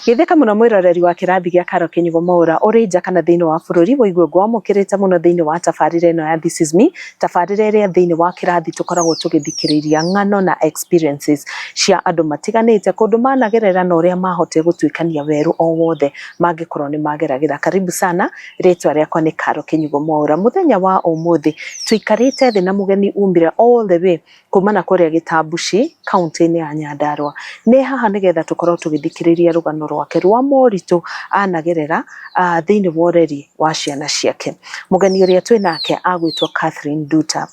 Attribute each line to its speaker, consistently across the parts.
Speaker 1: Geithĩka mũno mwĩroreri wa kĩrathi gĩa Karo Kĩnyugo Mwaũra ũrĩ nja kana thĩinĩ wa bũrũri. Wĩigue ngwamũkĩrĩte mũno thĩinĩ wa tabarĩra ĩno ya This is Me, tabarĩra ĩrĩa thĩinĩ wa kĩrathi tũkoragwo tũgĩthikĩrĩria ng'ano na experiences cia andũ matiganĩte, kũndũ managerera na ũrĩa mahotire gũtuĩkania werũ o wothe mangĩkorwo nĩ mageragĩra. Karibu sana, rĩtwa rĩakwa nĩ Karo Kĩnyugo Mwaũra. Mũthenya wa ũmũthĩ tũikarĩte thĩ na mũgeni umire all the way kuma na kũrĩa Gĩtambuci kaunti-inĩ ya Nyandarua. Nĩ haha nĩgetha tũkorwo tũgĩthikĩrĩria rũgano rwake rwa moritũ anagerera thĩinĩ wa ũreri wa ciana ciake. Mũgeni ũrĩa twĩ nake agwĩtwo Catherine Nduta.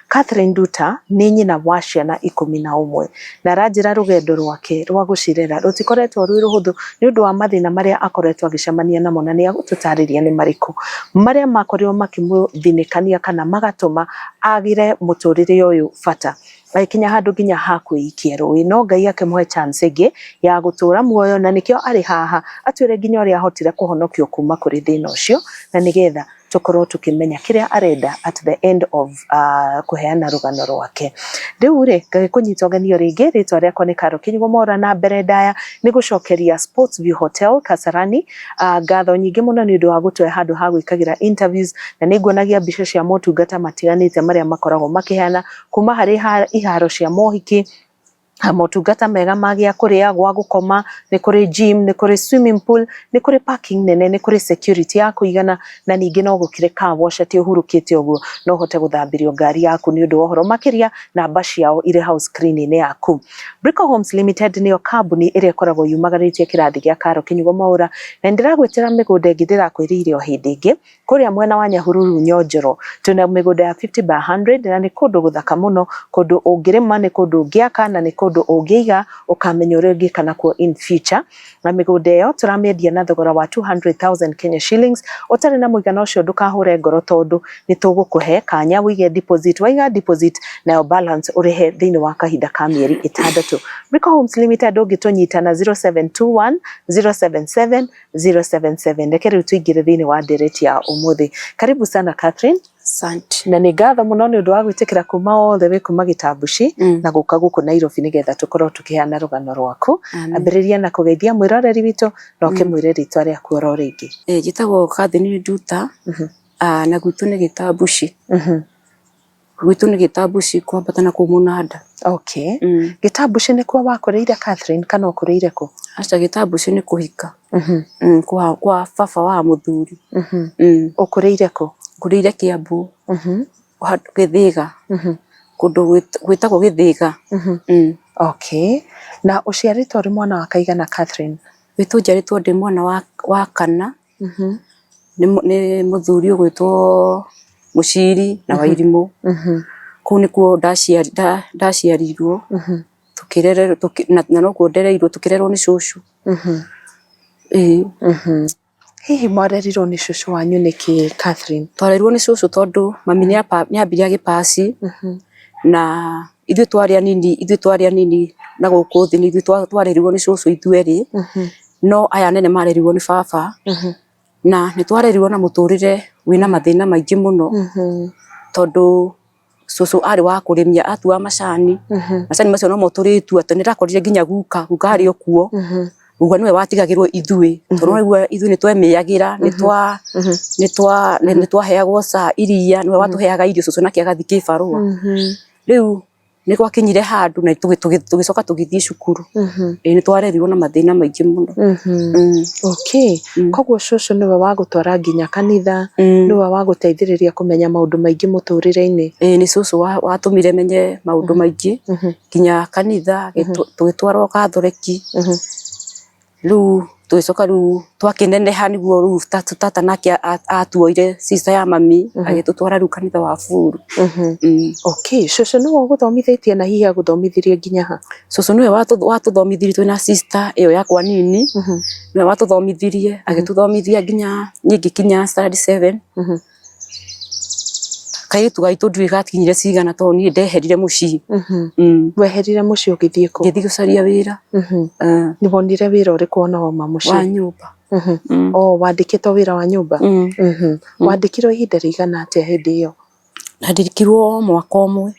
Speaker 1: Catherine Nduta nĩ nyina wa ciana 11 na aranjĩra rũgendo rwake rwa gũcirera rũtikoretwo rwĩ rũhũthũ nĩ ũndũ wa mathĩna marĩa akoretwo agĩcemania namo, na nĩ agũtũtarĩria nĩ marĩkũ marĩa makorirwo makĩmũthinĩkania kana magatũma agĩre mũtũrĩre ũyũ bata, agĩkinya handũ nginya ha kwĩikia rũĩ, no Ngai akĩmũhe chance ĩngĩ ya gũtũra muoyo, na nĩkĩo arĩ haha atwĩre nginya ũrĩa ahotire kũhonokio kuma kũrĩ thĩna ũcio, na nĩgetha tũkorwo tũkĩmenya kĩrĩa arenda at the end of kũheana rũgano rwake. Rĩu rĩ, ngagĩkũnyita ũgeni o rĩngĩ, rĩtwa rĩakwa nĩ Karo Kĩnyugo Mwaũra, na mbere ndaya nĩ gũcokeria Sports View Hotel Kasarani ngatho nyingĩ mũno nĩ ũndũ wa gũtũhe handũ ha gwĩkagĩra interviews, na nĩ nguonagia mbica cia motungata matiganĩte marĩa makoragwo makĩheana, kuma harĩ iharo cia mohiki, motungata mega ma gĩa kũrĩa, gwa gũkoma, nĩ kũrĩ gym, nĩ kũrĩ swimming pool, nĩ kũrĩ parking nene, nĩ kũrĩ security ya kũigana, na ningĩ no gũkĩrĩ car wash, atĩ ũhurũkĩte ũguo no ũhote gũthambĩrio ngari yaku. Nĩ ũndũ wa ũhoro makĩria, namba ciao irĩ hau screen-inĩ yaku. Brico Homes Limited nĩyo kambuni ĩrĩa ĩkoragwo yumagarĩtie kĩrathi gĩa Karo Kĩnyugo Mwaũra, na nĩndĩragwĩtĩra mĩgũnda ĩngĩ ndĩrakwĩrĩire o hĩndĩ ĩngĩ. Kũrĩa mwena wa Nyahururu Nyonjoro twĩna mĩgũnda ya 50 by 100, na nĩ kũndũ gũthaka mũno, kũndũ ũngĩrĩma, nĩ kũndũ ũngĩaka, na nĩ kũndũ ũngĩiga ũkamenya ũrĩa ũngĩka nakuo in future. Na mĩgũnda ĩyo tũramĩendia na thogora wa 200,000 Kenya shillings. Ũtarĩ na mũigana ũcio, ndũkahũre ngoro, tondũ nĩ tũgũkũhe kanya wĩige deposit. Waiga deposit, nayo balance ũrĩhe thĩinĩ wa kahinda ka mĩeri 6. Brico Homes Limited ũngĩtũnyita na 0721 077 077. Reke rĩu tũingĩre thĩinĩ wa ndereti ya ũmũthĩ. Karibu sana, Catherine.
Speaker 2: Asante.
Speaker 1: Na nĩ ngatho mũno nĩ ũndũ wa gwĩtĩkĩra kuma all the way kuma Gĩtambuci na gũka gũkũ Nairobi nĩgetha tũkorwo tũkĩheana rũgano rwaku.
Speaker 2: Amen.
Speaker 1: Ambĩrĩria na kũgeithia mwĩroreri witũ na ũkĩmwĩre rĩtwa rĩaku oro rĩngĩ.
Speaker 2: Njĩtagwo Catherine Nduta, na gwitũ nĩ Gĩtambuci. Gwitũ nĩ Gĩtambuci, kwambata na kũu Mũnanda.
Speaker 1: Okay. Gĩtambuci nĩkuo wakũrĩire, Catherine, kana ũkũrĩire kũ?
Speaker 2: Aca, Gĩtambuci nĩ kũhika. Kwa baba wa mũthuri.
Speaker 1: Ũkũrĩire kũ?
Speaker 2: Ngũrĩire Kiambu, Gĩthĩga. Kũndũ gwĩtagwo Gĩthĩga.
Speaker 1: Okay. Na ũciarĩtwo ũrĩ mwana wa kaigana, Catherine?
Speaker 2: Gwitũ njiarĩtwo ndĩ mwana wa kana. Nĩ mũthuri ũgwĩtwo Mũciri na Wairimũ. Kũu nĩkuo ndaciarirwo. Tũkĩrererwo na nokuo ndereirwo, tũkĩrerwo nĩ cũcũ. Ĩĩ.
Speaker 1: Hihi mwarerirwo nĩ cũcũ wanyu nĩkĩ, Catherine?
Speaker 2: Twarerirwo nĩ cũcũ tondũ mami nĩ ambire agĩpaci, na ithuĩ twarĩ anini na gũkũ thĩ nĩ ithuĩ twarerirwo nĩ cũcũ ithuerĩ, no aya anene marerirwo nĩ baba. Na nĩ twarerirwo na mũtũrĩre wĩna mathĩna maingĩ mũno, tondũ cũcũ arĩ wa kũrĩmia, atuaga macani. Macani macio nomo tũrĩtua, tondũ nĩ ndakorire nginya guka arĩ o kuo. Guka nĩwe watigagĩrwo ithuĩ, tondũ nĩwaigua ithuĩ nĩ twemĩagĩra, nĩ twaheagwo iria, nĩwe watũheaga irio, cũcũ nake agathiĩ kĩbarũa. Rĩu nĩ gwakinyire handũ na tũgĩcoka tũgĩthiĩ cukuru. Ĩĩ, nĩ twarerirwo na mathĩna maingĩ mũno.
Speaker 1: Okay. Koguo cũcũ nĩwe wagũtwara nginya kanitha, nĩwe wagũteithĩrĩria kũmenya maũndũ maingĩ mũtũrĩre-inĩ?
Speaker 2: Ĩĩ, nĩ cũcũ watũmire menye maũndũ maingĩ, nginya kanitha, tũgĩtwarwo Kathoreki. Rĩu tũgĩcoka, rĩu twakĩneneha, nĩguo rĩu tata nake atuoire, sister ya mami, agĩtũtwara rĩu kanitha wa Buru.
Speaker 1: Okay, cũcũ nĩwe ũgũthomithĩtie, na hihi agũthomithirie nginya ha?
Speaker 2: Cũcũ nĩwe watũthomithirie twĩna sister ĩyo yakwa nini, nĩwe watũthomithirie, agĩtũthomithia nginya niĩ ngĩkinya standard seven. Kairĩtu gaitũ ndiũĩ gakinyire cigana, tondũ niĩ ndeherire mũciĩ.
Speaker 1: Weherire mũciĩ ũgĩthiĩ kũ?
Speaker 2: Ngĩthiĩ gũcaria wĩra.
Speaker 1: Nĩ wonire wĩra ũrĩkũ ona wauma mũciĩ?
Speaker 2: Wa nyũmba.
Speaker 1: Oh, wandĩkĩtwo wĩra wa nyũmba? Wandĩkirwo ihinda rĩigana atĩa hĩndĩ ĩyo?
Speaker 2: Ndandĩkirwo mwaka ũmwe.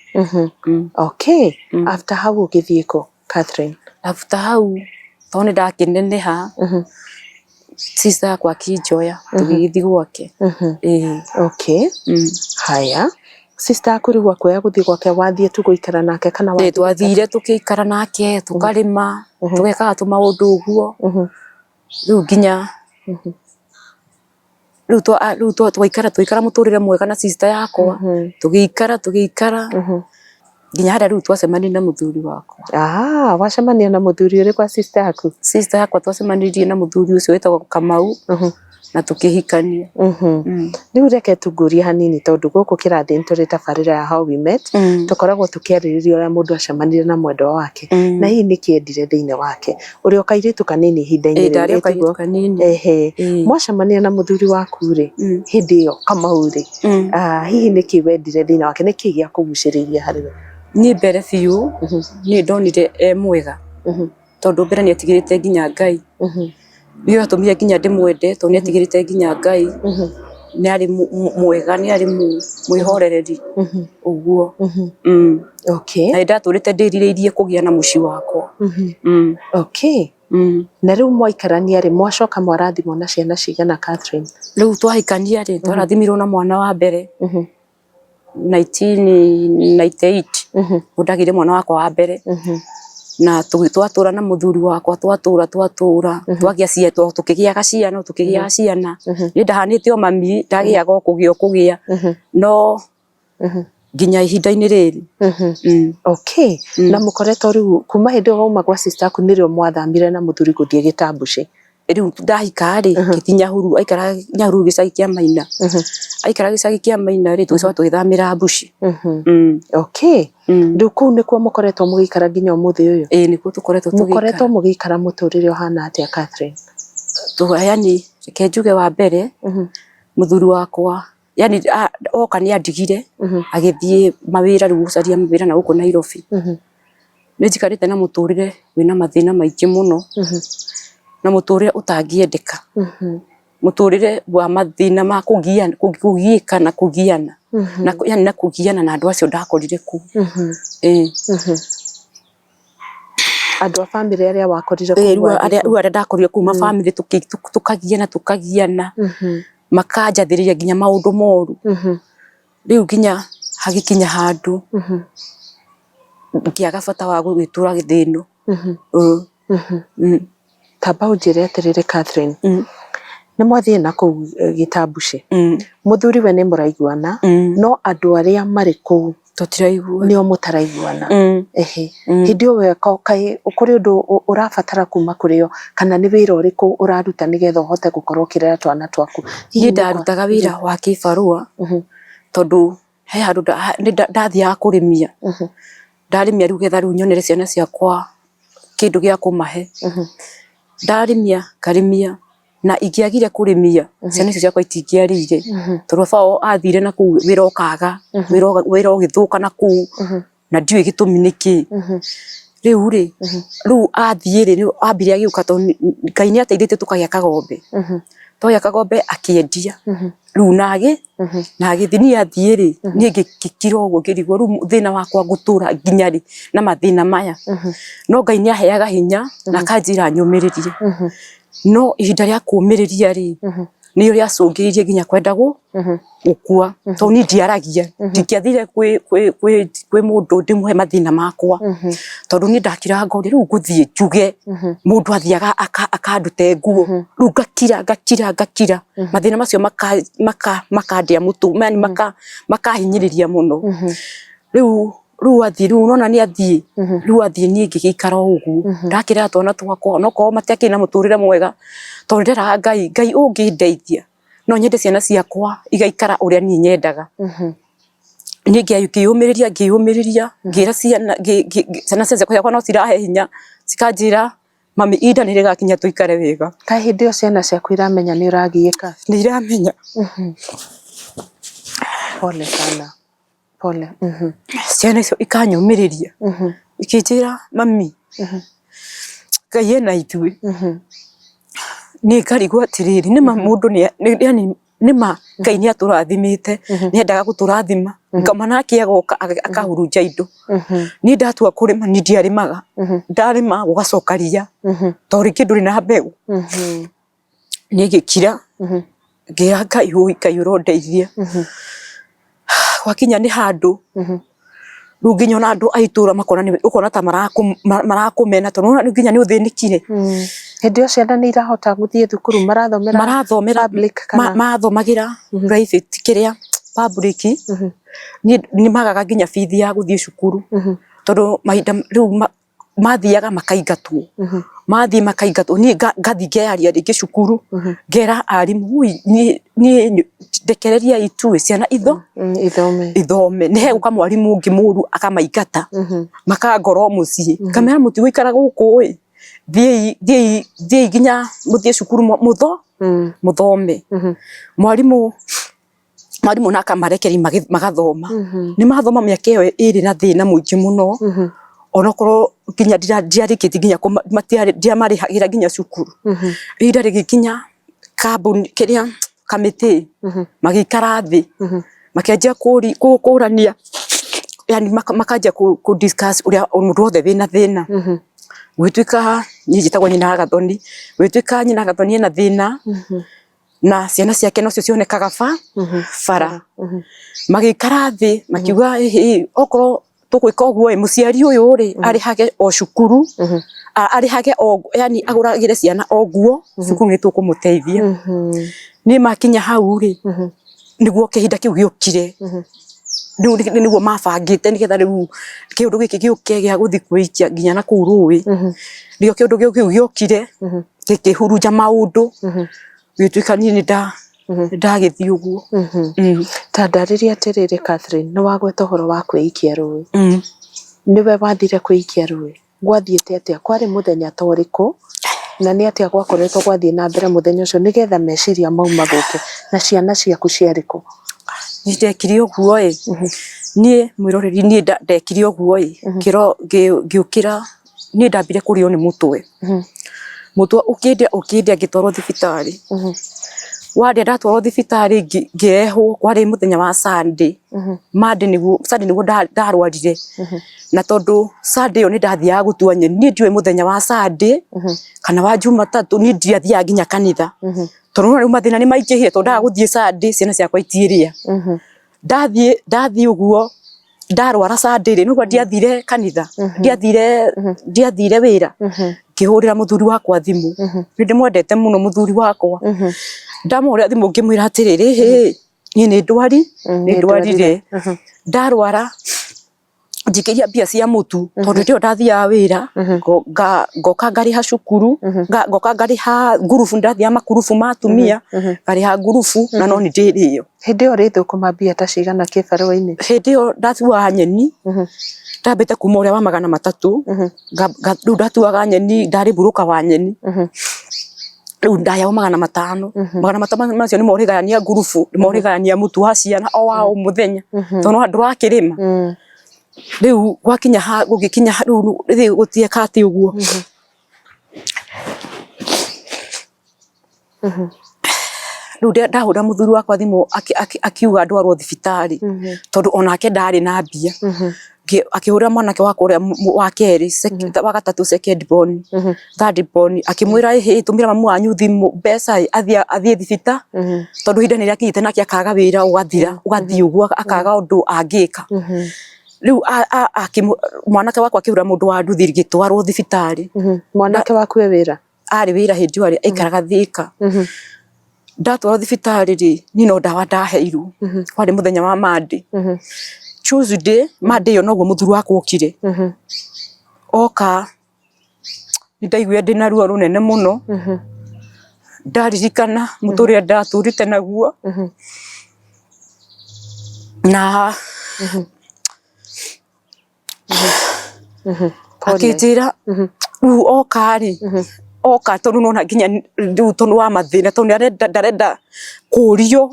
Speaker 1: Okay. After hau ũgĩthiĩ kũ, Catherine?
Speaker 2: After hau Tondũ nĩ ndakĩneneha, sister yakwa akĩnjoya tũgĩgĩthiĩ gwake. Ĩĩ.
Speaker 1: Okay. Haya. Sister yaku rĩu akuoya gũthiĩ gwake wathiĩ tu gũikara nake kana
Speaker 2: wathiĩ? Twathire tũkĩikara nake, tũkarĩma, tũgekaga tũmaũndũ ũguo. Rĩu nginya rĩu rĩu twaikara tũgĩikara mũtũrĩre mwega na sister yakwa, tũgĩikara tũgĩikara nginya harĩa rĩu twacemanirie na mũthuri wakwa.
Speaker 1: Ah, wacemania na mũthuri ũrĩkũ wa sister yaku?
Speaker 2: Sister yakwa twacemanirie na mũthuri ũcio wĩtagwo Kamau na tũkĩhikania.
Speaker 1: Rĩu reke tu ngũrie hanini tondũ gũkũ kĩrathi nĩ tũrĩ tabarĩra ya How We Met, tũkoragwo tũkĩarĩrĩria ũrĩa mũndũ acemanirie na mwendwa wake na hihi nĩkĩ endire thĩinĩ wake. Ũrĩ o kairĩtu kanini ihinda-inĩ
Speaker 2: rĩu, ndarĩ o kairĩtu kanini.
Speaker 1: Ehe. Mwacemania na mũthuri waku rĩ, hĩndĩ ĩyo Kamau rĩ, hihi nĩkĩ wendire thĩinĩ wake, nĩkĩ gĩakũgucĩrĩirie harĩ we?
Speaker 2: Niĩ mbere biũ niĩ ndonire e mwega tondũ mbere nĩ etigĩrĩte nginya Ngai. Nĩyo yatũmire nginya ndĩmwende tondũ nĩ etigĩrĩte nginya Ngai. Nĩ arĩ mwega, nĩ arĩ mwĩhorereri ũguo.
Speaker 1: Okay.
Speaker 2: Na nĩ ndatũrĩte ndĩrirĩirie kũgĩa na mũciĩ wakwa.
Speaker 1: Okay. Na rĩu mwaikarania rĩ, mwacoka mwarathimwo na ciana cigana Catherine?
Speaker 2: Rĩu twahikania rĩ, twarathimirwo na mwana wa mbere 1998 nĩguo ndagĩire mwana wakwa wa mbere. Na twatũra na mũthuri wakwa twatũra twatũra twagĩa ciana tũkĩgĩaga ciana tũkĩgĩaga ciana. Niĩ ndahanĩte o mami ndagĩaga o kũgĩa o kũgĩa no nginya ihinda-inĩ rĩrĩ.
Speaker 1: Okay. Na mũkoretwo rĩu kuma hĩndĩ ĩyo wauma gwa sister yaku nĩrĩo mwathamire na mũthuri gũthiĩ Gĩtambucĩ?
Speaker 2: Rĩu ndahika rĩ, ngĩthiĩ Nyahururu, aikaraga Nyahururu gĩcagi kĩa Maina. Aikara gĩcagi kĩa Maina rĩ, tũgĩcoka tũgĩthamĩra Mbuci.
Speaker 1: Okay. Rĩu kũu nĩkuo mũkoretwo mũgĩikara nginya ũmũthĩ ũyũ?
Speaker 2: Ĩĩ nĩkuo tũkoretwo tũgĩikara.
Speaker 1: Mũkoretwo mũgĩikara mũtũrĩre ũhana atĩa Catherine?
Speaker 2: Yani reke njuge wa mbere, mũthuri wakwa yani oka nĩ andigire agĩthiĩ mawĩra rĩu gũcaria mawĩra na gũkũ Nairobi. Nĩ njikarĩte na mũtũrĩre wĩna mathĩna maingĩ mũno, na mũtũrĩre ũtangĩendeka. Mũtũrĩre wa mathĩna ma kũgiĩka na kũgiana, yani na kũgiana na andũ acio ndakorire kũu. Ĩĩ.
Speaker 1: Andũ a bamĩrĩ arĩa wakorire kũu
Speaker 2: Rĩu arĩa ndakorire kũu mabamĩrĩ tũkagiana tũkagiana, makanjathĩrĩria nginya maũndũ moru. Rĩu nginya hagĩkinya handũ ngĩaga bata wa gũgĩtũra thĩ ĩno.
Speaker 1: Tamba ũnjĩre atĩrĩrĩ Catherine, nĩ mwathiĩ na kũu Gĩtambucĩ, mũthuri we nĩ mũraiguana, no andũ arĩa marĩ kũu
Speaker 2: Tũtiraiguana.
Speaker 1: Nĩo mũtaraiguana. Ehe. Hĩndĩ ĩyo we kaĩ kũrĩ ũndũ ũrabatara kuma kũrĩ o kana nĩ wĩra ũrĩkũ ũraruta nĩgetha ũhote gũkorwo ũkĩrera twana twaku?
Speaker 2: Niĩ ndarutaga wĩra wa kĩbarũa tondũ he handũ ndathiaga kũrĩmia. Ndarĩmia rĩu getha rĩu nyonere ciana ciakwa kĩndũ gĩa kũmahe. Ndarĩmia ngarĩmia na ingĩagire kũrĩmia ciana icio ciakwa itingĩarĩire tondũ baba wao athire na kũu wĩra ũkaga, wĩra ũgĩthũka na kũu na ndiũĩ gĩtũmi nĩ kĩĩ. Rĩu rĩ, rĩu athiĩ rĩ, ambire agĩũka tondũ Ngai nĩ ateithĩtie tũkagĩa kagombe. Twagĩa kagombe akĩendia rĩu na agĩthiĩ. Niĩ athiĩ rĩ, niĩ ngĩkira ũguo ngĩrigwo rĩu thĩna wakwa ngũtũra nginya rĩ na mathĩna maya. No Ngai nĩ aheaga hinya na akanjĩra nyũmĩrĩrie. No ihinda rĩa kũũmĩrĩria rĩ, nĩrĩo rĩacũngĩrĩirie nginya kwenda gũkua. Tondũ niĩ ndiaragia, ndingĩathire kwĩ mũndũ ndĩmũhe mathĩna makwa. Tondũ niĩ ndakiraga ngoria rĩu ngũthiĩ njuge, mũndũ athiaga akandute nguo. Rĩu ngakira ngakira ngakira, mathĩna macio makandĩa mũtwe, yani makahinyĩrĩria mũno. Rĩu Rĩu athiĩ rĩu ũrona nĩ athiĩ rĩu athiĩ niĩ ngĩgĩikara o ũguo ndakĩrera twana twakwa onokorwo matiakĩrĩ na mũtũrĩre mwega tondũ nderaga Ngai, Ngai ũngĩndeithia no nyende ciana ciakwa igaikara ũrĩa niĩ nyendaga. Niĩ ngĩyũmĩrĩria ngĩyũmĩrĩria ngĩra ciana ciana ciakwa no cirahe hinya cikanjĩra mami ihinda nĩ rĩgakinya tũikare wega.
Speaker 1: Kaĩ hĩndĩ ĩyo ciana ciaku iramenya nĩ ũragiĩka?
Speaker 2: Nĩ iramenya.
Speaker 1: Pole sana. Pole.
Speaker 2: Ciana icio ikanyũmĩrĩria ikinjĩra mami Ngai ena ithuĩ. Niĩ ngarigwo atĩrĩrĩ nĩma mũndũ yani Nĩma Ngai nĩ atũrathimĩte, nĩ endaga gũtũrathima. Ngama nake agoka akahurunja indo. Niĩ ndatua kũrĩma, niĩ ndiarĩmaga. Ndarĩma gũgacoka ria, tondũ rĩngĩ ndũrĩ na mbegũ. Niĩ ngĩkira, ngĩra Ngai ũi Ngai ũrondeithia. Gwakinya nĩ handũ, rĩu nginya ona andũ a itũra makona ũkona ta marakũmena tondũ nĩwona rĩu nginya nĩ ũthĩnĩkire.
Speaker 1: Hĩndĩ ĩyo ciana nĩ irahota gũthiĩ thukuru marathomera
Speaker 2: Marathomera
Speaker 1: public kana?
Speaker 2: Mathomagĩra private kĩrĩa public, niĩ nĩ magaga nginya bithi ya gũthiĩ cukuru, tondũ mahinda rĩu mathiaga makaingatwo, mathiĩ makaingatwo, niĩ ngathiĩ ngeyaria rĩngĩ cukuru, ngera arimũ ũi niĩ ndekereriai tu ciana ithome, nĩ hegũka mwarimũ ũngĩ mũru akamaingata, makangora o mũciĩ, ngamera mũtigũikara gũkũ ĩ, thiĩi nginya mũthiĩ cukuru mũthome, mwarimũ mwarimũ na akamarekereria magathoma. Nĩ mathoma mĩaka ĩyo ĩrĩ na thĩna mũingĩ mũno, onokorwo nginya ndiarĩkĩtie nginya ndiamarĩhagĩra nginya cukuru. Ihinda rĩgĩkinya kambuni kĩrĩa kamĩtĩ magĩikara thĩ makĩanjia kũrania yani makanjia kũ discuss ũrĩa mũndũ wothe wĩna thĩna. Gũgĩtuĩka niĩ njĩtagwo nyina wa Gathoni, gũgĩtuĩka nyina wa Gathoni ena thĩna. Na ciana ciake nocio cionekaga bara. Magĩikara thĩ makiuga ĩhĩ okorwo tũgwĩka ũguo ĩ mũciari ũyũ rĩ arĩhage o cukuru, arĩhage o yani agũragĩre ciana o nguo, cukuru nĩ tũkũmũteithia. Niĩ makinya hau rĩ, nĩguo kĩhinda kĩu gĩokire, rĩu nĩguo mabangĩte nĩgetha rĩu kĩũndũ gĩkĩ gĩũke gĩa gũthiĩ kwĩikia nginya na kũu rũĩ, nĩrĩo kĩũndũ kĩu gĩokire gĩkĩhurunja maũndũ, gĩgĩtuĩka niĩ nĩ ndagĩthiĩ ũguo.
Speaker 1: Ta ndarĩria atĩrĩrĩ Catherine, nĩ wagweta ũhoro wa kwĩikia rũĩ, nĩwe wathire kwĩikia rũĩ? Gwathiĩte atĩa? Kwarĩ mũthenya ta ũrĩkũ na nĩ atĩa gwakoretwo gwathiĩ na mbere mũthenya ũcio nĩgetha meciria mau magũke na ciana ciaku ciarĩ kũ?
Speaker 2: Niĩ ndekire ũguo ĩ, niĩ mwĩroreri niĩ ndekire ũguo ĩ, ngĩũkĩra, niĩ ndambire kũrĩo nĩ mũtwe. Mũtwe ũkĩndĩa ũkĩndĩa ngĩtwarwo thibitarĩ. Wandĩa ndatwarwo thibitarĩ ngĩrehwo, kwarĩ mũthenya wa Sunday. Monday nĩguo, Sunday nĩguo ndarwarire. Na tondu Sunday ĩyo nĩ ndathiaga gũtua nyeni, niĩ ndiũĩ mũthenya wa Sunday kana wa Jumatatũ, niĩ ndiathiaga nginya kanitha. Tondũ nĩwona rĩu mathĩna nĩ maingĩhire tondũ ndaga gũthiĩ Sunday ciana ciakwa itirĩa. Ndathiĩ ndathiĩ ũguo ndarwara Sunday rĩ, nĩũguo ndiathire kanitha, ndiathire ndiathire wĩra, ngĩhũrĩra mũthuri wakwa thimũ. Nĩ ndĩmwendete mũno mũthuri wakwa. Ndamũhũrĩra thimũ ngĩmwĩra atĩrĩrĩ, hĩ, niĩ nĩ ndwari, nĩ ndwarire. Ndarwara njikĩria mbia cia mũtu tondũ hĩndĩ ĩyo ndathiaga wĩra ngoka ngarĩha cukuru ngoka ngarĩha ngurubu ndathiaga makurubu ma atumia ngarĩha ngurubu na no nĩ ndĩrĩo.
Speaker 1: Hĩndĩ ĩyo ũrĩthũkũma mbia ta cigana kĩbarũa-inĩ?
Speaker 2: Hĩndĩ ĩyo ndatuaga nyeni ndambĩte kuma ũrĩa wa 300 rĩu ndatuaga nyeni ndarĩ mburũka wa nyeni rĩu ndaheagwo 500 500 macio nĩmo ũrĩgayania ngurubu nĩmo ũrĩgayania mũtu wa ciana o wa o mũthenya tondũ ndũrakĩrĩma rĩu gwakinya gũgĩkinya rĩu gũtieka atĩ ũguo. Rĩu ndahũrĩra mũthuri wakwa thimũ akiuga ndwarwo thibitarĩ tondũ onake ndarĩ na mbia. Akĩhũrĩra mwanake wakwa ũrĩa wa kerĩ, wa gatatũ second born, third born, akĩmwĩra ĩhĩ tũmĩra mamu wanyu thimũ mbeca ĩ athiĩ thibitarĩ tondũ ihinda nĩ rĩakinyĩte nake akaga wĩra ũgathira, ũgathiĩ ũguo akaga ũndũ angĩka. Rĩu mwanake wakwa akĩhũrĩra mũndũ wa nduthi ngĩtwarwo thibitarĩ.
Speaker 1: Mwanake waku e wĩra?
Speaker 2: Arĩ wĩra hĩndĩ ĩyo aikaraga Thĩka. Ndatwarwo thibitarĩ rĩ, niĩ no ndawa ndaheirwo. Kwarĩ mũthenya wa Monday. Tuesday, Monday ĩyo noguo mũthuri wakwa okire. Oka nĩ ndaiguire ndĩna ruo rũnene mũno. Ndaririkana mũtũrĩre ndatũrĩte naguo. Na Akĩnjĩra rĩu oka rĩ, oka tondũ nĩwona nginya rĩu tondũ wa mathĩna tondũ nĩarenda ndarenda kũrio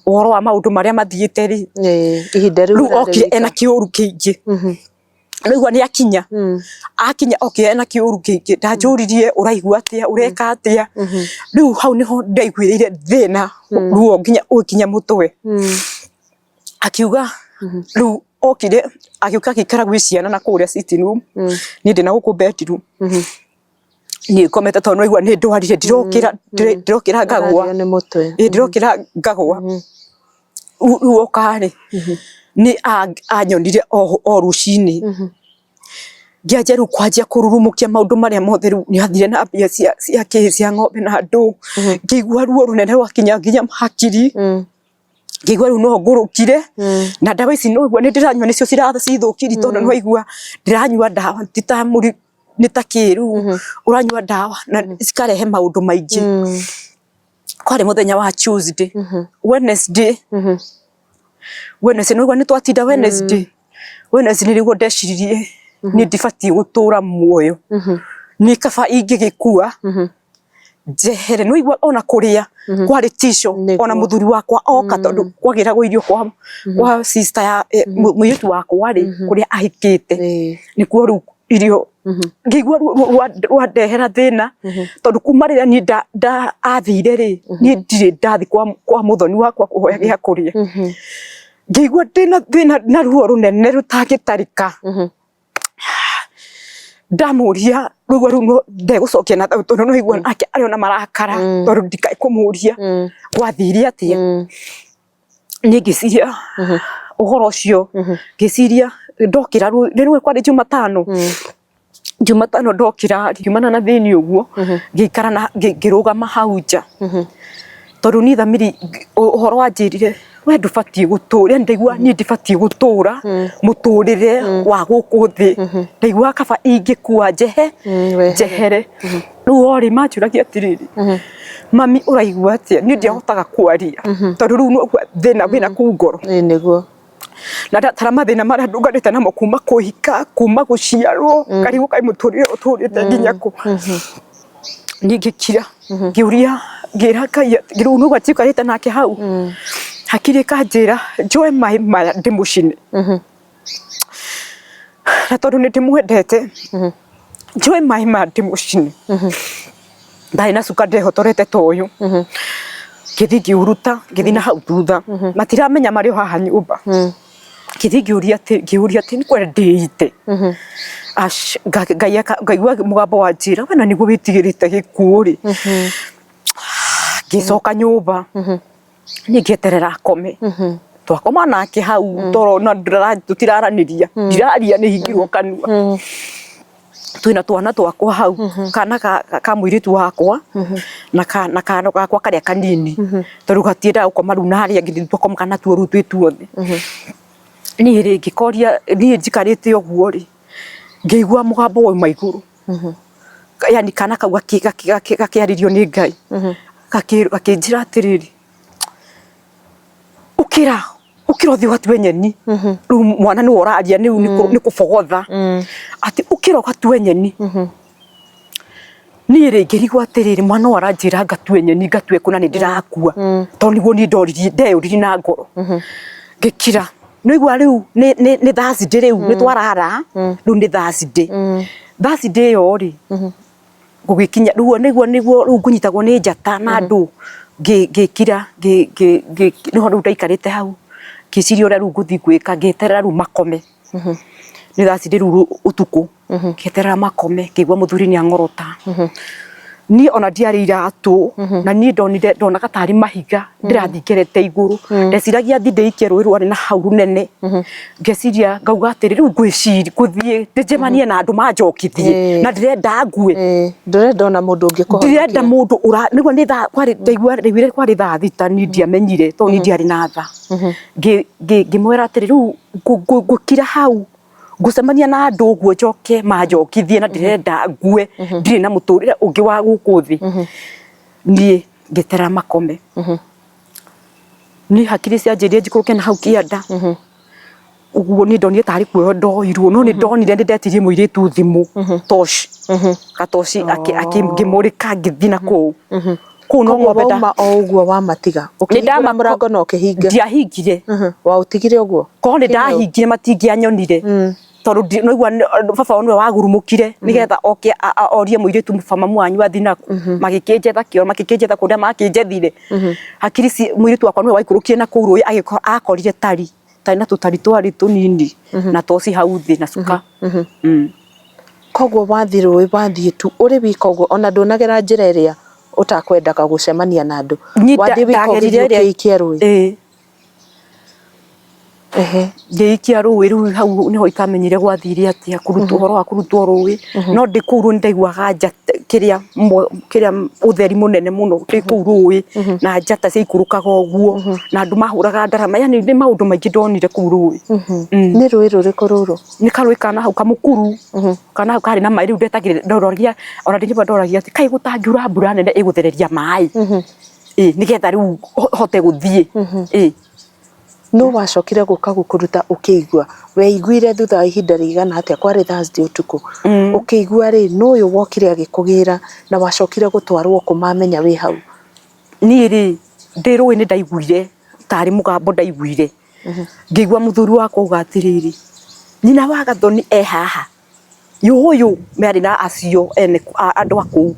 Speaker 2: ũhoro wa maũndũ marĩa mathiĩte rĩ,
Speaker 1: Ihinda
Speaker 2: rĩu okire ena kĩũru kĩingĩ. Nĩigua nĩ akinya akinya okire na kĩũru kĩingĩ, ndanjũririe ũraigua atĩa, ũreka atĩa. Rĩu hau nĩho ndaiguĩrĩire thĩna ruo nginya ũgĩkinya mũtwe. Akiuga rĩu okire agĩũka agĩikara gwĩ ciana na kũrĩa sitting room, niĩ ndĩna gũkũ bedroom, niĩ ngomete tondũ nĩwaigua nĩ ndwarire, ndirokĩra, ndĩrokĩra ngagwa.
Speaker 1: Ũrarĩo nĩ mũtwe.
Speaker 2: Ĩĩ, ndĩrokĩra ngagwa. Rĩu oka rĩ, nĩ anyonire o rũcinĩ, ngĩanjia rĩu kwanjia kũrurumũkia maũndũ marĩa mothe. Rĩu nĩ athire na mbia cia kĩ cia ng'ombe na ndũ, ngĩigua ruo rũnene rwakinya nginya hakiri, ngĩigua rĩu no ngũrũkire. Na ndawa ici no nĩ ndĩranyua nĩcio ciracithũkirie, tondũ nĩ waigua ndĩranyua ndawa ti ta mũri nĩ ta kĩ rĩu ũranyua ndawa na cikarehe maũndũ maingĩ. Kwarĩ mũthenya wa Tuesday, Wednesday, Wednesday nĩguo nĩ twatinda Wednesday, Wednesday nĩguo ndeciririe niĩ ndibatiĩ gũtũra muoyo, nĩ kaba ingĩgĩkua njehere. Nĩ waigua ona kũrĩa kwarĩ tico, ona mũthuri wakwa oka, tondũ kwagĩragwo irio kwa sister ya mũirĩtu wakwa rĩ, kũrĩa ahikĩte nĩkuo rĩu irio. Ngĩigua ruo rwandehera thĩna, tondũ kuma rĩrĩa niĩ nda athire rĩ, niĩ ndirĩ ndathi kwa mũthoni wakwa kũhoya gĩa kũrĩa. Ngĩigua ndĩna thĩna na ruo rũnene rũtangĩtarĩka. Ndamũria rĩu rĩu no ndegũcokia na tondũ no igua nake arĩ ona marakara, tondũ ndikae kũmũria gwathire atĩa. Niĩ ngĩciria ũhoro ũcio, ngĩciria ndokĩra rĩu kwarĩ Jumatano, Jumatano ndokĩra ngiumana na thĩinĩ ũguo, ngĩikara na ngĩrũgama hau nja, tondũ niĩ thamiri ũhoro wanjĩrire we ndũbatiĩ gũtũra. Ndaigua niĩ ndibatiĩ gũtũra mũtũrĩre wa gũkũ thĩ, ndaiguaga kaba ingĩkua njehe njehere. Rĩu o rĩ manjũragia atĩrĩrĩ, "Mami, ũraigua atĩa?" Niĩ ndiahotaga kwaria, tondũ rĩu no thĩna wĩna kũu ngoro.
Speaker 1: Ĩĩ nĩguo.
Speaker 2: Na ndatara mathĩna marĩa ndũnganĩte namo kuma kũhika, kuma gũciarwo, ngarigwo kaĩ mũtũrĩre ũtũrĩte nginya kũ. Niĩ ngĩkira, ngĩũria, ngĩra Ngai atĩ rĩu nĩguo njikarĩte nake hau, hakiri ĩkanjĩra njoe maĩ maya ndĩmũcine. Na tondũ nĩ ndĩmwendete, njoe maĩ maya ndĩmũcine. Ndarĩ na cuka ndehotorete ta ũyũ, ngĩthiĩ ngĩũruta, ngĩthiĩ na hau thutha, matiramenya marĩ o haha nyũmba. Ngĩthiĩ ngĩũria atĩ, ngĩũria atĩ nĩ kwenda ndĩite. Ngai ngaigua mũgambo wanjĩra we na nĩguo wĩtigĩrĩte gĩkuũ rĩ. Ngĩcoka nyũmba, niĩ ngĩeterera akome. Twakoma nake hau toro na tũtiraranĩria, ndiraria nĩ hingirwo kanua. Twĩna twana twakwa hau, kana ka mũirĩtu wakwa na kana gakwa karĩa kanini, tondũ gatiendaga gũkoma rĩu na arĩa angĩ, twakomaga natuo rĩu twĩ tuothe. Niĩ rĩ ngĩkoria, niĩ njikarĩte ũguo rĩ, ngĩigua mũgambo wauma igũrũ, yani kana kau gakĩarĩrio nĩ Ngai, gakĩnjĩra atĩrĩrĩ, "Ũkĩra, ũkĩra ũthiĩ ũgatue nyeni." Rĩu mwana nĩwe ũraria, rĩu nĩ kũbogotha, atĩ ũkĩra ũgatue nyeni. Niĩ rĩ ngĩrigwo atĩrĩrĩ, mwana ũyũ aranjĩra ngatue nyeni, ngatue kũ na nĩ ndĩrakua? Tondũ nĩguo niĩ ndoririe, ndeyũririe na ngoro. Ngĩkira. Nĩwaigua rĩu nĩ Thursday, rĩu nĩ twarara, rĩu nĩ Thursday. Thursday ĩyo rĩ, gũgĩkinya rĩu nĩguo rĩu ngũnyitagwo nĩ njata na andũ, ngĩkira, nĩho rĩu ndaikarĩte hau ngĩciria ũrĩa rĩu ngũthiĩ gwĩka, ngĩeterera rĩu makome. Nĩ Thursday rĩu ũtukũ, ngĩeterera makome, ngĩigua mũthuri nĩ ang'orota. Niĩ ona ndiarĩ iratũ, na niĩ ndonire, ndonaga tarĩ mahiga ndĩrathiĩ ngerete igũrũ. Ndeciragia thiĩ ndĩikie rũĩ rwarĩ na hau rũnene, ngeciria ngauga atĩrĩ, rĩu ngwĩciria ngũthiĩ ndĩcemanie na andũ manjokithie, na ndĩrenda ngue.
Speaker 1: Ndũrenda ona mũndũ ũngĩ kũhonokia.
Speaker 2: Ndirenda mũndũ ũra nĩguo nĩ thaa kwarĩ, ndaigua ndaiguire kwarĩ thaa 6, niĩ ndiamenyire tondũ niĩ ndiarĩ na thaa. Ngĩmwĩra atĩrĩ, rĩu ngũkira hau ngũcemania na andũ ũguo njoke manjokithie, na ndĩrenda ngue, ndirĩ na mũtũrĩre ũngĩ wa gũkũ thĩ. Niĩ ngĩeterera makome. Niĩ hakiri cianjĩrire njikũrũke na hau kĩanda ũguo, niĩ ndonire tarĩ kuoywo ndoirwo, no nĩ ndonire nĩ ndetirie mũirĩtu thimũ, toci, gatoci, ngĩmũrĩka ngĩthiĩ na kũu kũu no
Speaker 1: Koguo
Speaker 2: ng'ombe
Speaker 1: wauma o ũguo wamatiga, ũkĩhingũra mũrango na ũkĩhinga?
Speaker 2: Ndiahingire.
Speaker 1: Waũtigire ũguo?
Speaker 2: Korwo nĩ ndahingire matingĩanyonire. Tondu noigua baba wao niwe wagurumukire nigetha oke orie muiritu mamu wanyu athi naku. Magikinjetha kio magikinjetha kuria makinjethire hakiri ci muiritu wakwa niwe waikurukire na kuu rui akorire tari tari na tutari twari tunini na toci hau thi na cuka.
Speaker 1: Koguo wathi rũĩ wathiĩ tu ũrĩ wika ũguo ona ndũnagera njĩra ĩrĩa ũtakwendaga gũcemania na andũ? Wathiĩ wika ũgĩthiĩ ũkĩikia rũĩ?
Speaker 2: Ĩĩ. Ehe, ngĩikia rũĩ rĩu hau niho itamenyire gwathire atia kũrutwo ũhoro wa kũrutwo rũĩ. No ndĩ kũu rũĩ nĩndaiguaga njata kĩrĩa kĩrĩa ũtheri mũnene mũno ndĩ kũu rũĩ na njata ciaikũrũkaga ũguo na andũ mahũraga ndarama, yani nĩ maũndũ maingĩ ndonire kũu rũĩ.
Speaker 1: Nĩ rũĩ rũrĩkũ rũrũ?
Speaker 2: Nĩ karũĩ kana hau kamũkuru kana hau karĩ na maĩ. Rĩu ndetagĩrĩra ndoragia ona ndĩ nyũmba ndoragia atĩ kaĩ gũtangiura mbura nene ĩgũthereria maĩ ĩ nĩgetha rĩu hote gũthiĩ ĩ.
Speaker 1: No wacokire gũka gũkũruta ũkĩigua weiguire thutha wa ihinda rĩigana atĩa? Kwarĩ Thursday ũtukũ ũkĩigua rĩ, nũ ũyũ wokire agĩkũgĩra na wacokire gũtwarwo kũ mamenya wĩ hau?
Speaker 2: Niĩ rĩ, ndĩ rũĩ nĩ ndaiguire tarĩ mũgambo ndaiguire ngĩigua mũthuri wakwa auga atĩrĩrĩ, nyina wa Gathoni e haha yũyũ marĩ na acio ene andũ a kũu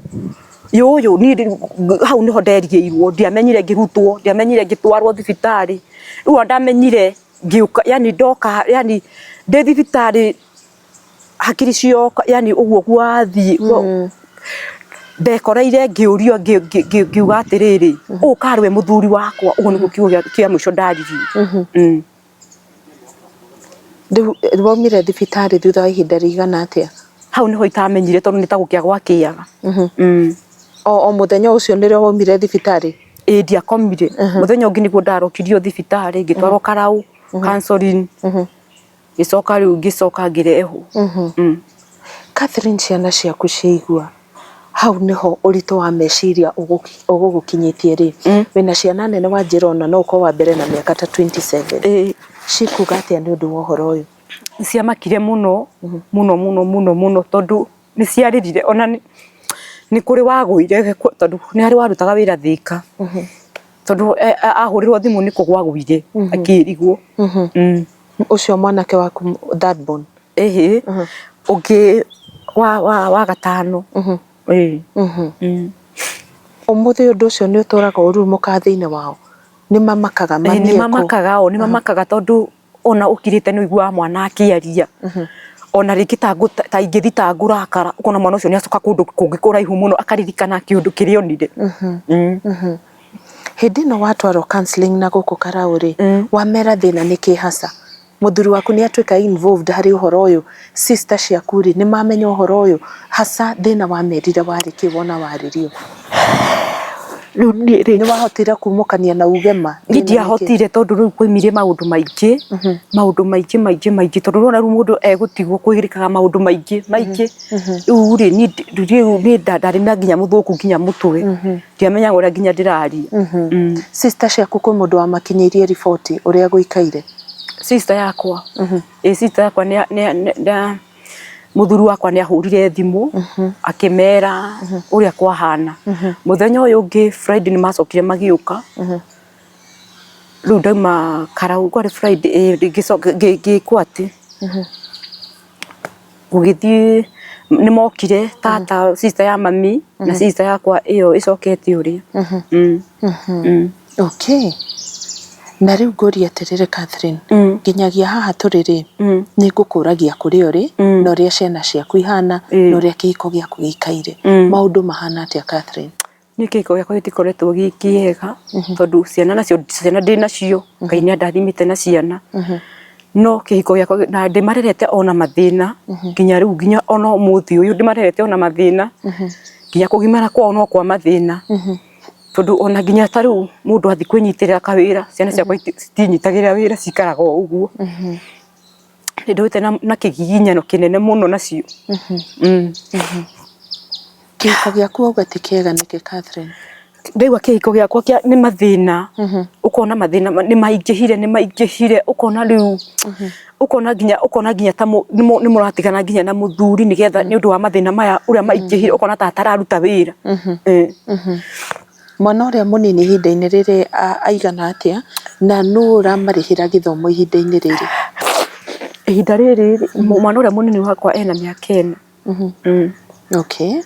Speaker 2: yũyũ. Niĩ hau nĩho nderigĩirwo, ndiamenyire ngĩrutwo, ndiamenyire ngĩtwarwo thibitarĩ. Rĩu ona ndamenyire ngĩũka, yani ndoka, yani ndĩ thibitarĩ hakiri cioka, yani ũguo gwathiĩ ndekoreire ngĩũrio ngiuga atĩrĩrĩ, ũũ karĩ we mũthuri wakwa? Ũguo nĩguo kiugo kĩa mũico ndaririe.
Speaker 1: Rĩu waumire thibitarĩ thutha wa ihinda rĩigana atĩa?
Speaker 2: Hau niho itamenyire tondu nĩ ta gũkĩa gwakĩaga.
Speaker 1: O mũthenya ũcio nĩrĩo waumire thibitarĩ?
Speaker 2: Ĩĩ, ndiakomire. Mũthenya ũngĩ nĩguo ndarokirio thibitarĩ ngĩtwarwo Karau counseling, ngĩcoka rĩu ngĩcoka ngĩrehwo.
Speaker 1: Catherine, ciana ciaku ciaigua hau nĩho ũritũ wa meciria ũgũgũkinyĩtie rĩ, wĩna ciana nene wanjĩra ona no ũkorwo wa mbere na mĩaka ta 27.
Speaker 2: Ĩĩ.
Speaker 1: Cikuga atĩa nĩ ũndũ wa ũhoro ũyũ?
Speaker 2: Ciamakire mũno mũno mũno mũno mũno tondũ nĩ ciarĩrire ona nĩ kũrĩ wagũire tondũ nĩ harĩ warutaga wĩra Thĩka tondũ ahũrĩrwo thimũ nĩ kũgwa agũire akĩrigwo.
Speaker 1: Ũcio mwanake waku third born?
Speaker 2: Ĩhĩ, ũngĩ wa gatano. Ĩĩ.
Speaker 1: Ũmũthĩ ũndũ ũcio nĩ ũtũraga ũrurumũkaga thĩinĩ wao? Nĩ mamakaga mami
Speaker 2: Nĩ mamakaga o, nĩ mamakaga tondũ ona ũkirĩte nĩ ũiguaga mwana akĩaria. Ona rĩngĩ ta ingĩthiĩ ta ngũrakara ũkona mwana ũcio nĩ acoka kũndũ kũngĩ kũraihu mũno akaririkana kĩũndũ kĩrĩa onire.
Speaker 1: Hĩndĩ ĩno watwarwo counselling na gũkũ Karau rĩ, wamera thĩna nĩ kĩ hasa? Mũthuri waku nĩ atuĩka involved harĩ ũhoro ũyũ? Sister ciaku rĩ, nĩ mamenya ũhoro ũyũ? Hasa thĩna wamerire warĩ kĩ wona warĩrio?
Speaker 2: Rĩu niĩ rĩ,
Speaker 1: Nĩ wahotire kumũkania na uge ma?
Speaker 2: Niĩ ndiahotire tondũ rĩu kwaimire maũndũ maingĩ, maũndũ maingĩ maingĩ maingĩ, tondũ ũrona rĩu mũndũ egũtigwo kwĩrĩkaga maũndũ maingĩ maingĩ. Rĩu rĩ, niĩ rĩu niĩ ndarĩ na nginya mũthũku nginya mũtwe, ndiamenyaga ũrĩa nginya ndĩraria.
Speaker 1: Sister ciaku kwĩ mũndũ wamakinyĩirie riboti ũrĩa gũikaire?
Speaker 2: Sister yakwa, ĩ sister yakwa nĩ mũthuri wakwa nĩ ahũrire thimũ akĩmera ũrĩa kwahana. Mũthenya ũyũ ũngĩ Friday nĩ macokire magĩũka. Rĩu ndauma Karau kwarĩ Friday ngĩcoka ngĩkwo atĩ gũgĩthiĩ nĩ mokire tata, sister ya mami na sister yakwa ĩyo ĩcokete ũrĩa.
Speaker 1: Okay. Na rĩu ngũrie atĩrĩrĩ Catherine, nginyagia haha tũrĩ rĩ, nĩ ngũkũragia kũrĩa ũrĩ na ũrĩa ciana ciaku ihana na ũrĩa kĩhiko gĩaku gĩikaire. Maũndũ mahana atĩa Catherine?
Speaker 2: Niĩ kĩhiko gĩakwa gĩtikoretwo gĩ kĩega tondũ ciana nacio, ciana ndĩ nacio, Ngai nĩ andathimĩte na ciana. No kĩhiko gĩakwa na ndĩmarerete ona mathĩna nginya rĩu, nginya ona ũmũthĩ ũyũ ndĩmarerete ona mathĩna, nginya kũgimara kwao no kwa mathĩna. Tondũ ona nginya ta rĩu mũndũ athiĩ kwĩnyitĩrĩra kawĩra, ciana ciakwa citinyitagĩrĩra wĩra cikaraga o ũguo. Nĩ ndũĩte na kĩgiginyano kĩnene mũno nacio.
Speaker 1: Kĩhiko gĩaku wauga ti kĩega nĩkĩ Catherine?
Speaker 2: Ndaigua kĩhiko gĩakwa kĩa nĩ mathĩna, ũkona mathĩna nĩ maingĩhire nĩ maingĩhire, ũkona rĩu ũkona nginya ta nĩ mũratigana nginya na mũthuri nĩgetha nĩ ũndũ wa mathĩna maya ũrĩa maingĩhire, ũkona ta atararuta wĩra.
Speaker 1: Mwana ũrĩa mũnini ihinda-inĩ rĩrĩ aigana atĩa na nũ ũramarĩhĩra gĩthomo ihinda-inĩ rĩrĩ?
Speaker 2: Ihinda rĩrĩ rĩ, mwana ũrĩa mũnini wakwa ena mĩaka 4.
Speaker 1: Okay.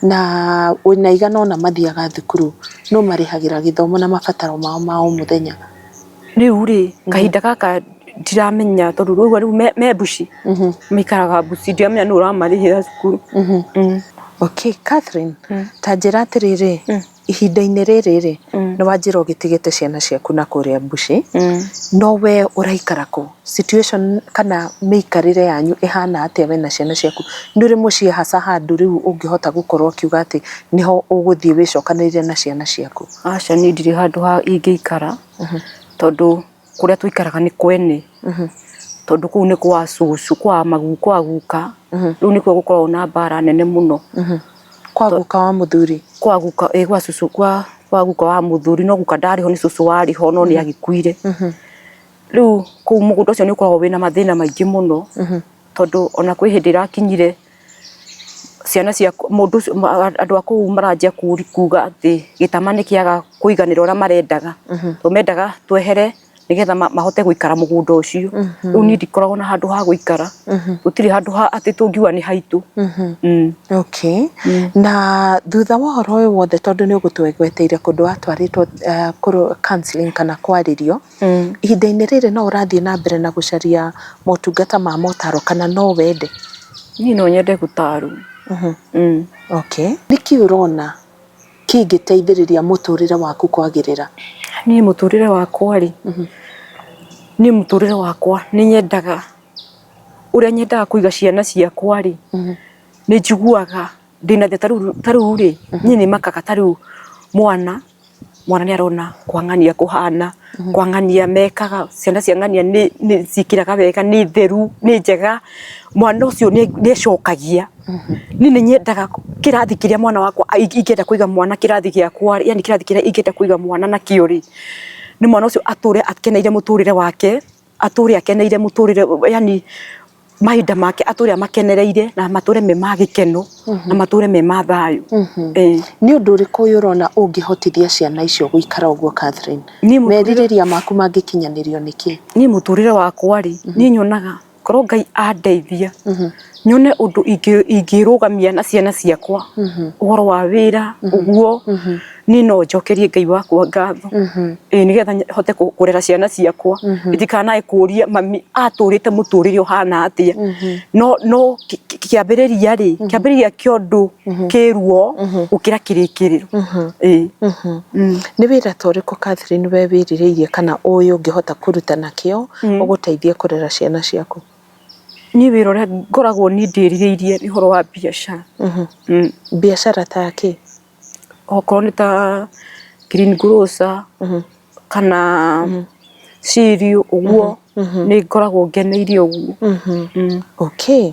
Speaker 1: Na wĩna aigana ũna mathiaga thukuru, nũ marĩhagĩra gĩthomo na mabataro mao ma o mũthenya?
Speaker 2: Rĩu rĩ, kahinda gaka ndiramenya tondũ rĩu rĩu me mbuci, maikaraga mbuci, ndiramenya nũ ũramarĩhĩra cukuru.
Speaker 1: Okay, Catherine, ta njĩra atĩrĩrĩ, ihinda-inĩ rĩrĩ rĩ, nĩ wanjĩra ũgĩtigĩte ciana ciaku na kũrĩa mbuci, no we ũraikara kũ? Situation kana mĩikarĩre yanyu ĩhana atĩa we na ciana ciaku? Nĩ ũrĩ mũciĩ haca handũ rĩu ũngĩhota gũkorwo ũkiuga atĩ nĩho ũgũthiĩ wĩcokanĩrĩre na ciana ciaku?
Speaker 2: Aca niĩ ndirĩ handũ ha ingĩikara, tondũ kũrĩa tũikaraga nĩ kwene, tondũ kũu nĩ kwa cũcũ, kwa magu, kwa guka, rĩu nĩkuo gũkoragwo na mbara nene mũno.
Speaker 1: Kwa guka wa mũthuri?
Speaker 2: Kwa guka, ĩ gwa cũcũ, kwa guka wa mũthuri, no guka ndarĩ ho nĩ cũcũ warĩ ho no nĩ agĩkuire. Rĩu kũu mũgũnda ũcio nĩ ũkoragwo wĩna mathĩna maingĩ mũno, tondũ ona kwĩ hĩndĩ ĩrakinyire ciana cia mũndũ ũcio, andũ a kũu maranjia kuga atĩ gĩtama nĩ kĩaga kũiganĩra ũrĩa marendaga, tondũ mendaga twehere nĩgetha mahote gũikara mũgũnda ũcio. Rĩu niĩ ndikoragwo na handũ ha gũikara, gũtirĩ handũ ha atĩ tũngiuga nĩ haitũ.
Speaker 1: Okay. Na thutha wa ũhoro ũyũ wothe tondũ nĩ ũgũtũgweteire kũndũ watwarĩtwo counselling kana kwarĩrio, ihinda-inĩ rĩrĩ no ũrathiĩ na mbere na gũcaria motungata ma motaro kana no wende?
Speaker 2: Niĩ no nyende gũtarwo.
Speaker 1: Okay. Nĩkĩ ũrona kĩngĩteithĩrĩria mũtũrĩre waku kwagĩrĩra?
Speaker 2: Niĩ mũtũrĩre wakwa rĩ, niĩ mũtũrĩre wakwa nĩ nyendaga, ũrĩa nyendaga kũiga ciana ciakwa rĩ, nĩ njiguaga ndĩna thĩna, ta rĩu rĩ, niĩ nĩ makaga ta rĩu mwana, mwana nĩ arona kwa ng'ania kũhana, kwa ng'ania mekaga, ciana cia ng'ania nĩ ciĩkĩraga wega, nĩ theru, nĩ njega, mwana ũcio nĩ ecokagia. Niĩ nĩ nyendaga kĩrathi kĩrĩa mwana wakwa, ingĩenda kũiga mwana kĩrathi gĩakwa, yaani kĩrathi kĩrĩa ingĩenda kũiga mwana nakĩo rĩ, nĩ mwana ũcio atũre akeneire mũtũrĩre wake, atũre akeneire mũtũrĩre, yaani mahinda make atũre amakenereire na matũre me ma gĩkeno na matũre me ma thayũ.
Speaker 1: Nĩ ũndũ ũrĩkũ ũyũ ũrona ũngĩhotithia ciana icio gũikara ũguo Catherine? Merirĩria maku mangĩkinyanĩrio nĩkĩ?
Speaker 2: Niĩ mũtũrĩre wakwa rĩ, niĩ nyonaga korwo Ngai andeithia nyone ũndũ ingĩrũgamia na ciana ciakwa ũhoro wa wĩra ũguo, niĩ no njokerie Ngai wakwa ngatho, ĩĩ nĩgetha hote kũrera ciana ciakwa itikanae kũria mami atũrĩte mũtũrĩre ũhana atĩa. No kĩambĩrĩria rĩ, kĩambĩrĩria kĩa ũndũ kĩ ruo gũkĩra kĩrĩkĩrĩro. Ĩĩ.
Speaker 1: Nĩ wĩra ta ũrĩkũ Catherine we wĩrirĩirie kana ũĩ ũngĩhota kũruta na kĩo ũgũteithie kũrera ciana ciaku?
Speaker 2: Niĩ wĩra ũrĩa ngoragwo niĩ ndĩrirĩirie nĩ ũhoro wa biacara.
Speaker 1: Biacara ta ya kĩ?
Speaker 2: Okorwo nĩ ta green grocer kana cereal ũguo, nĩ ngoragwo ngeneire ũguo.
Speaker 1: Okay.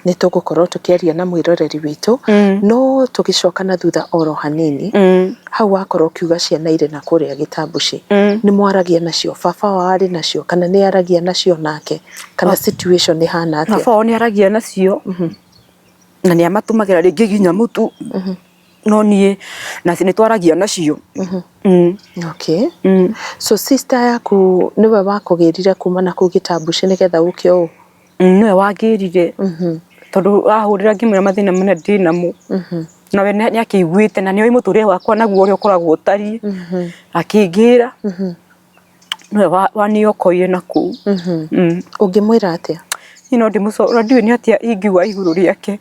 Speaker 1: Nĩ tũgũkorwo tũkĩaria na mwĩroreri witũ, no tũgĩcoka na thutha oro hanini, hau wakorwo ũkiuga ciana irĩ na kũrĩa gĩtambuci, nĩ mwaragia nacio, baba wao arĩ nacio kana nĩ aragia nacio nake, kana situation ĩhana atĩa?
Speaker 2: Baba wao nĩ aragia nacio, na nĩ amatũmagĩra rĩngĩ nginya mũtu, no niĩ na nĩ twaragia nacio.
Speaker 1: Okay. So sister yaku nĩwe wakũgĩrire kuma na kũu gĩtambuci nĩgetha ũke ũũ?
Speaker 2: Nĩwe wangĩrire, tondũ ahũrĩra ngĩmwĩra mathĩna marĩa ndĩnamo, nawe nĩ akĩiguĩte na nĩ oĩ mũtũrĩre wakwa naguo ũrĩa ũkoragwo ũtariĩ, akĩngĩra, nĩwe waniokoire na kũu.
Speaker 1: Ũngĩmwĩra atĩa?
Speaker 2: Niĩ no ndĩmũcokerie, ndiũĩ nĩ atĩa ingiuga igũrũ rĩake.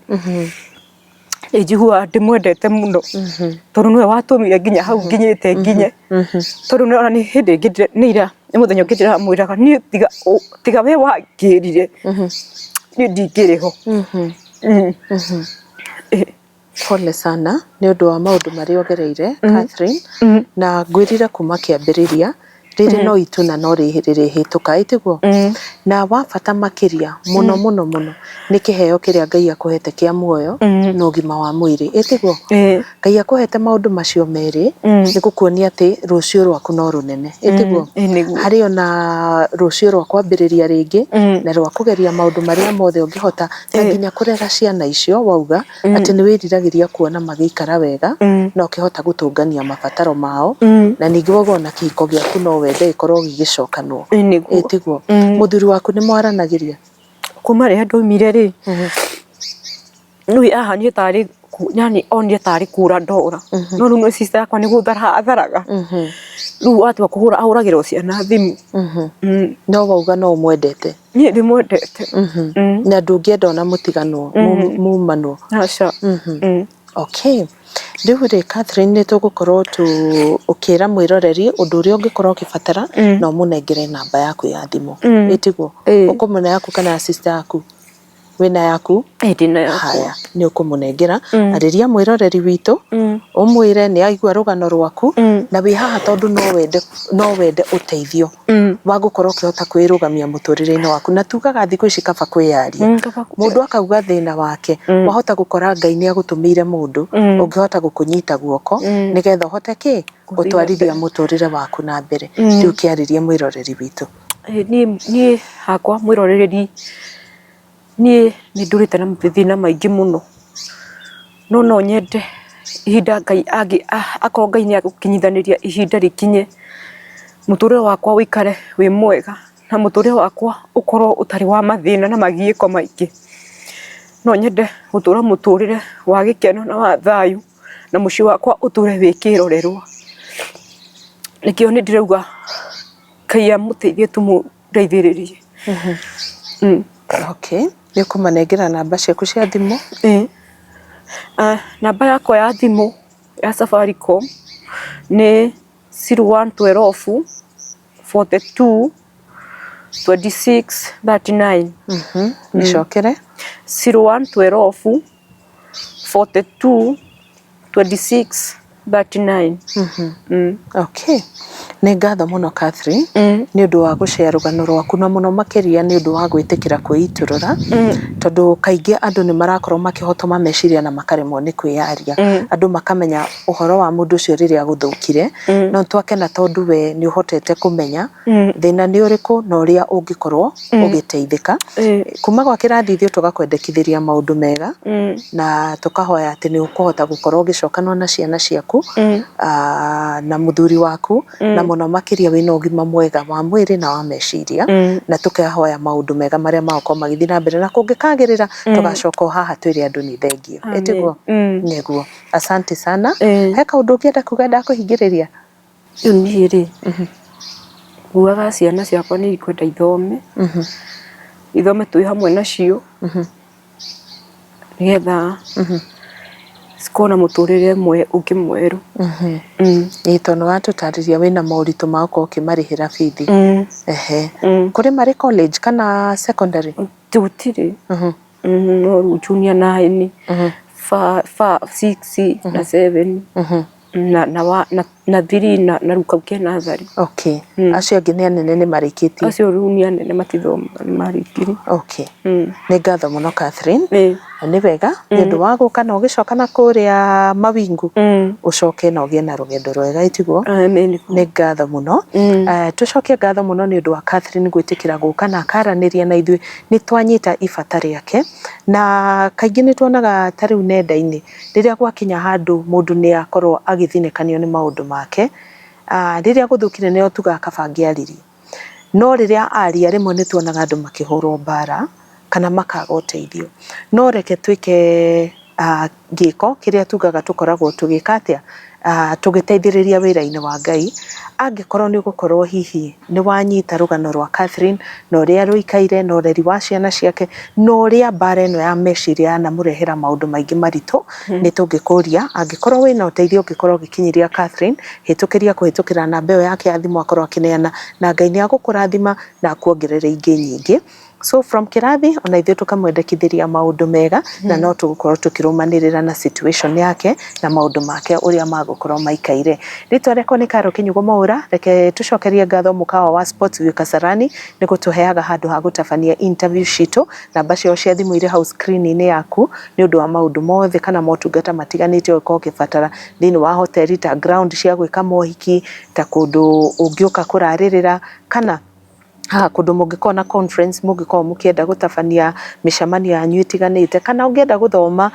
Speaker 2: Nĩ njiguaga ndĩmwendete mũno, tondũ nĩwe watũmire nginya hau nginyĩte nginye. Tondũ ona nĩ hĩndĩ ĩngĩ nĩ ira, nĩ mũthenya ũngĩ ndĩramwĩraga niĩ tiga we wangĩrire, niĩ ndingĩrĩ ho.
Speaker 1: Pole sana nĩ ũndũ wa maũndũ marĩa ũgereire Catherine, na ngwĩrire kuma kĩambĩrĩria rĩrĩ no ituna no rĩrĩhĩtũka, ĩ tiguo? Na wa bata makĩria mũno mũno mũno nĩ kĩheo kĩrĩa Ngai akũhete kĩa muoyo na ũgima wa mwĩrĩ, ĩ tiguo? Ngai akũhete maũndũ macio merĩ nĩ gũkuonia atĩ rũciũ rwaku no rũnene, ĩ tiguo? Harĩ ona rũciũ rwa kwambĩrĩria rĩngĩ na rwa kũgeria maũndũ marĩa mothe ũngĩhota na nginya kũrera ciana icio wauga atĩ nĩ wĩriragĩria kuona magĩikara wega na ũkĩhota gũtũngania mabataro mao na ningĩ wauga ona kĩhiko gĩaku no wende gĩkorwo gĩgĩcokanwo. Ĩ tiguo? Mũthuri waku nĩ mwaranagĩria?
Speaker 2: Kuma rĩrĩa ndaumire rĩ, rĩu ahanire tarĩ yani onire tarĩ kũra ndora. No rĩu nĩ sister yakwa nĩ gũthara atharaga. Rĩu atua kũhũra ahũragĩra o ciana thimũ.
Speaker 1: No wauga no ũmwendete?
Speaker 2: Niĩ ndĩmwendete.
Speaker 1: Na ndũngĩenda ona mũtiganwo, mumanwo?
Speaker 2: Aca.
Speaker 1: Okay. Rĩu rĩ Catherine nĩ tũgũkorwo tũ ũkĩra mwĩroreri ũndũ ũrĩa ũngĩkorwo ũkĩbatara na ũmũnengere namba yaku ya thimũ. Ĩtiguo? Ũkũmũne yaku kana ya sister yaku? Wĩna yaku?
Speaker 2: Ĩĩ ndĩna yakwa.
Speaker 1: Haya, nĩ ũkũmũnengera. Arĩria mwĩroreri witũ, ũmwĩre nĩ aigua rũgano rwaku, na wĩ haha tondũ no wende no wende ũteithio wa gũkorwo ũkĩhota kwĩrũgamia mũtũrĩre-inĩ waku. Na tugaga thikũ ici kaba kwĩyaria. Mũndũ akauga thĩna wake, wahota gũkora Ngai nĩ agũtũmĩire mũndũ ũngĩhota gũkũnyita guoko nĩgetha ũhote kĩ? Gũtwarithia mũtũrĩre waku na mbere. Rĩu kĩarĩrie mwĩroreri witũ.
Speaker 2: Niĩ hakwa mwĩroreri niĩ nĩ ndũrĩte na mathĩna maingĩ mũno, no no nyende ihinda Ngai akorwo Ngai nĩ egũkinyithanĩria ihinda rĩkinye, mũtũrĩre wakwa ũikare wĩ mwega, na mũtũrĩre wakwa ũkorwo ũtarĩ wa mathĩna na magiĩko maingĩ. No nyende gũtũra mũtũrĩre wa gĩkeno na wa thayũ, na mũciĩ wakwa ũtũre wĩ kĩrorerwa. Nĩkĩo niĩ ndĩrauga Ngai amũteithie tũmũteithĩrĩrie.
Speaker 1: Okay, nĩ ũkũmanengera namba ciaku cia thimũ?
Speaker 2: Ĩĩ. Namba yakwa ya thimũ ya Safaricom nĩ 0112 42 26 39.
Speaker 1: Mĩcokere.
Speaker 2: 0112 42 26 39.
Speaker 1: Okay. Nĩ ngatho mũno Catherine nĩ ũndũ wa gũshare rũgano rwaku na mũno makĩria nĩ ũndũ wa gwĩtĩkĩra kwĩitũrũra tondũ kaingĩ andũ nĩ marakorwo makĩhotoma meciria na makaremwo nĩ kwĩyaria. Andũ makamenya ũhoro wa mũndũ ũcio rĩrĩa gũthũkire, no twakena tondũ we nĩ ũhotete kũmenya thĩna nĩ ũrĩkũ na ũrĩa ũngĩkorwo ũgĩteithĩka. Kuma gwa kĩrathi ithuĩ tũgakwendekithĩria maũndũ mega na tũkahoya atĩ nĩ ũkũhota gũkorwo ũgĩcokanwo na ciana ciaku na mũthuri waku na mũno makĩria wĩna ũgima mwega wa mwĩrĩ na wa meciria na tũkahoya maũndũ mega marĩa magũkorwo magĩthiĩ na mbere na kũngĩkagĩrĩra tũgacoka o haha twĩre andũ nĩ thengiũ. Ĩtiguo? Nĩguo. Asante sana. He kaũndũ ũngĩenda kuga ndakũhingĩrĩria?
Speaker 2: Rĩu niĩ rĩ, nguaga ciana ciakwa nĩ ikwenda ithome, ithome twĩ hamwe nacio, nĩgetha cikorwo na mũtũrĩre ũngĩ mwerũ.
Speaker 1: Ĩĩ tondũ nĩ watũtarĩria wĩna moritũ ma gũkorwo ũkĩmarĩhĩra bithi. Ehe. Kũrĩ marĩ college kana secondary?
Speaker 2: Gũtirĩ. No rĩu junior nine, six na seven. Na na wa na na 3 na na rĩu kau ke natharĩ.
Speaker 1: Okay. Acio angĩ nĩ anene nĩ marĩkĩtie?
Speaker 2: Acio rĩu nĩ anene matithomaga nĩ marĩkirie.
Speaker 1: Okay. Nĩ ngatho mũno Catherine. Na nĩ wega nĩ ũndũ wa gũka na ũgĩcoka na kũrĩa mawingu ũcoke na ũgĩe na rũgendo rwega ĩtiguo? Nĩ ngatho mũno. Tũcokie ngatho mũno nĩ ũndũ wa Catherine gwĩtĩkĩra gũka na akaranĩria na ithuĩ. Nĩ twanyita ibata rĩake na kaingĩ nĩ tuonaga ta rĩu nenda-inĩ Rĩrĩa gwakinya handũ mũndũ nĩ akorwo agĩthinĩkanio nĩ maũndũ make, rĩrĩa gũthũkire nĩo tugaga kaba angĩaririe. No rĩrĩa aria rĩmwe nĩ tuonaga andũ makĩhũrwo mbara kana makaga ũteithio. No reke twĩke gĩko kĩrĩa tugaga tũkoragwo tũgĩka atĩa? Tũgĩteithĩrĩria wĩra-inĩ wa Ngai. Angĩkorwo nĩ ũgũkorwo hihi nĩ wanyita rũgano rwa Catherine na ũrĩa rũikaire na ũreri wa ciana ciake na ũrĩa mbara ĩno ya meciria yanamũrehera maũndũ maingĩ maritũ, nĩ tũngĩkũria angĩkorwo wĩna ũteithio ũngĩkorwo ũgĩkinyĩria Catherine, hĩtũkĩria kũhĩtũkĩra namba ĩyo yake ya thimũ akorwo akĩneana, na Ngai nĩ egũkũrathima na akuongerere ingĩ nyingĩ. So from kĩrathi ona ithuĩ tũkamwendekithĩria maũndũ mega na no tũgũkorwo tũkĩrũmanĩrĩra na situation yake na maũndũ make ũrĩa magũkorwo maikaire. Rĩtwa rĩakwa nĩ Karo Kĩnyugo Mwaũra, reke tũcokerie ngatho mũkawa wa Sports View Kasarani nĩ gũtũheaga handũ ha gũtabania interview citũ. Namba ciao cia thimũ irĩ hau screen-inĩ yaku nĩ ũndũ wa maũndũ mothe kana motungata matiganĩte ũngĩkorwo ũkĩbatara thĩinĩ wa hoteli ta ground cia gwĩka mohiki, ta kũndũ ũngĩũka kũrarĩrĩra kana haha kũndũ mũngĩkorwo na conference mũngĩkorwo mũkĩenda gũtabania mĩcemanio yanyu ĩtiganĩte, kana ũngĩenda gũthoma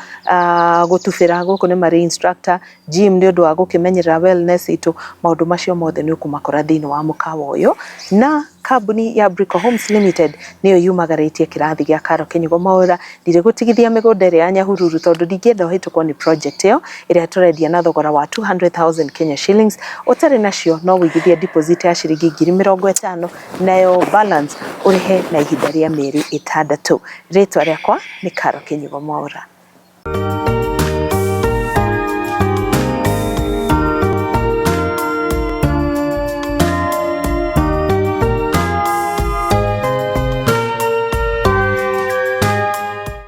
Speaker 1: gũtubĩra gũkũ nĩ marĩ instructor, gym nĩ ũndũ wa gũkĩmenyerera wellness itũ, maũndũ macio mothe nĩ ũkũmakora thĩinĩ wa mũkawa ũyũ. Na Kambuni ya Brico Homes Limited nĩyo yumagarĩtie kĩrathi gĩa Karo Kĩnyugo Mwaũra. Ndirĩgũtigithia mĩgũnda ĩrĩa ya Nyahururu tondũ ndingĩenda ũhĩtũkwo nĩ project ĩyo ĩrĩa tũrendia na thogora wa 200,000 Kenya shillings. Ũtarĩ nacio no ũigithie deposit ya ciringi 50,000 nayo balance ũrĩhe na ihinda rĩa mĩeri 6. Rĩtwa rĩakwa nĩ Karo Kĩnyugo Mwaũra.